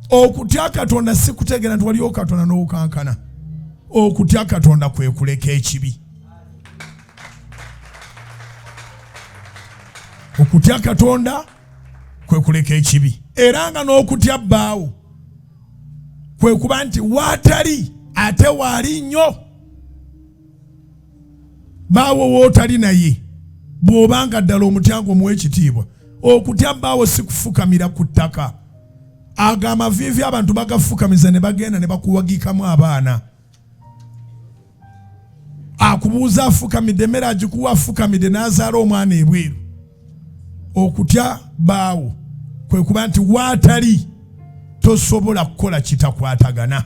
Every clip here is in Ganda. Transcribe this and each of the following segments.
Okutya Katonda si kutegeera nti waliwo Katonda n'okankana. Okutya Katonda kwe kuleka ekibi. Okutya Katonda kwe kuleka ekibi, era nga n'okutya bbaawo kwe kuba nti waatali ate waali nnyo. Baawo wootali naye bw'oba nga ddala omutya ng'omuwa ekitiibwa. Okutya bbaawo si kufukamira ku ttaka. Ago amaviivi abantu bagafukamiza ne bagenda ne bakuwagikamu abaana. Akubuuza afukamidde, emmere agikuwa afukamidde n'azaala omwana ebweru. Okutya bbaawo kwe kuba nti waatali tosobola kukola kitakwatagana.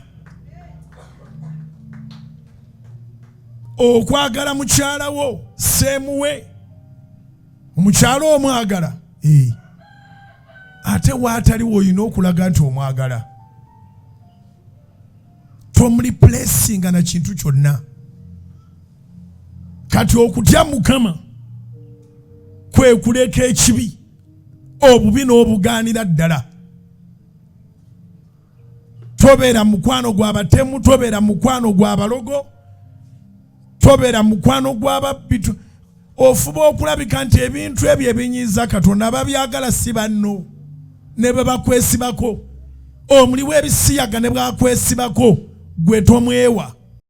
Okwagala mukyala wo seemuwe omukyala omwagala eh. Ate waataliwo olina okulaga nti omwagala, tomulipulesinga na kintu kyonna. Kati okutya Mukama kwe kuleka ekibi, obubi n'obugaanira ddala. Tobeera mukwano gwa batemu, tobeera mukwano gwa balogo, tobeera mukwano gwa babbi. Ofuba okulabika nti ebintu ebyo ebinyiiza Katonda ababyagala si banno, ne bwe bakwesibako. Omuli w'ebisiyaga ne bwakwesibako gwe tomwewa.